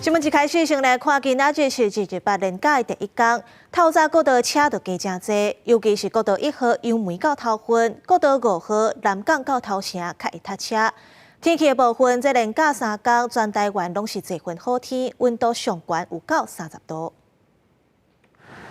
新聞一開始先來看，今仔日是二二八連假的第一工，透早國道車就加誠濟，尤其是國道一號楊梅到頭份，國道五號南港到頭城較會塞車。天氣的部分，這連假三工，全台灣攏是濟雲好天，溫度上懸有到30度。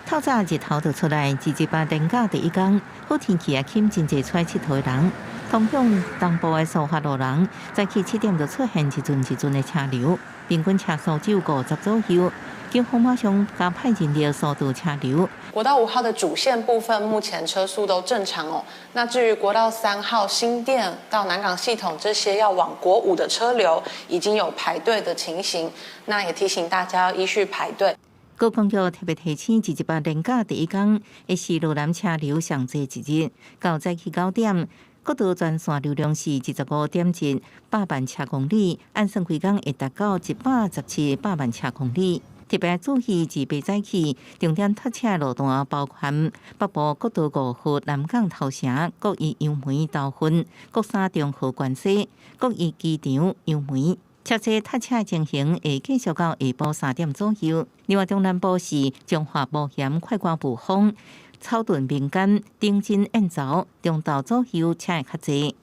透早日頭就出來，二二八連假第一工，好天氣也吸引真濟出來𨑨迌的人。通向東部的蘇花路人，早起7點就出現一陣一陣的車流，平均車速只有50左右。警方馬上加派人力疏導車流。國道5號的主線部分，目前車速都正常哦。那至於國道3號新店到南港系統這些要往國五的車流，已經有排隊的情形。那也提醒大家要依序排隊。高公局特別提醒，二二八連假第一工，會是路南車流上濟一日，到早起9點，國道全線流量是25.1百萬車公里，按算規工會達到117百萬車公里。特別注意，自八早起重點塞車路段，包括北部國道五號南港頭城、國一楊梅頭份、國三中和關西、國一機場楊梅。車濟塞車情形會繼續到下晡3點左右。另外，中南部是彰化埔鹽快掛霧峰、草屯民間、頂真燕巢、中投左右車會較濟。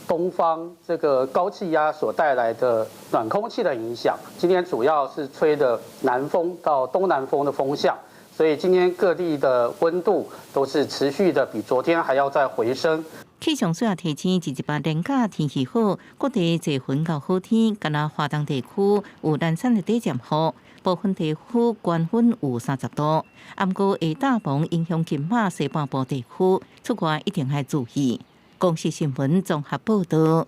東方這個高氣壓所帶來的暖空氣的影響，今天主要是吹的南風到東南風的風向，所以今天各地的溫度都是持續的比昨天還要再回升。氣象署也提醒，二二八連假天氣好，各地濟雲到好天，敢若華東地區有零散的短暫雨，部分地區高溫有30度。毋過下大風影響金馬西半部地區，出外一定愛注意。公視新聞綜合報導。